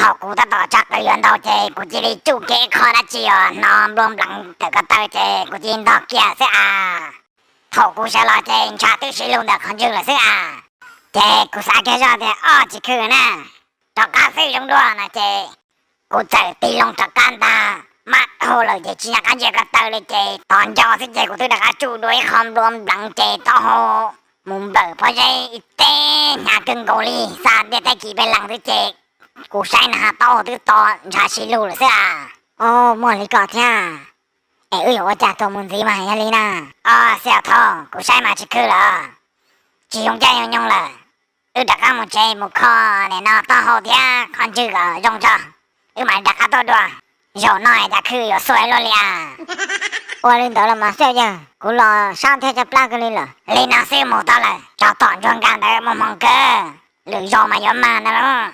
Thaum kuv tab tom tshaj qws yuav ntaus ces kuv cia li tsuj kiag ib qho dab tsi uas hnov nplua npleev ntawm ko taw ces kuv cia li ntog kiag xwb as. Thaum kuv sawv los ces ntshav twb siv lug ntawm qhov ntswg lawm xwb as. Ces kuv xav kiag zoj tias, Ob, tsis khw na, rov qab xwb zoo dua, no ces kuv txawm tig loo rov qab ntag. Mab dhau lawm ces tsis nco qab ntsia ko taw li ces tos nco xwb ces kuv twb rov qab tsuj dua ib qho nplua npleev ces taub hau mus nplawm pob zeb ib teb hnyav kawg nkaus li, xa ntiaj teb kis peb leeg xwb ces kuv saib na taub hau twb to ntshav siv lug lawm xwb as. Ob, muaj li ko thiab. Es wb yuav ua cas tuaj mus ntxiv mas yog li na? Ob, xib hwb thauj, kuv saib mas tsis khw lawm, tsis zoo caij zoo nyoog lawm. Wb rov qab mus tsev mus kho nim no taub hau thiab qhov ntswg kom zoo tso, wb mam rov qab tuaj dua. Zaum no cas khw yuav xuav luaj li as. Ua li ntawd los mas xib hwb yawg, kuv los sab thiab caj plab kawg li lawm. Li no xwb mus tau lawm, tso tom ntsuag nkag ntawd mus hmoov kawg, lwm zaus mas yuav mag ntag lauj.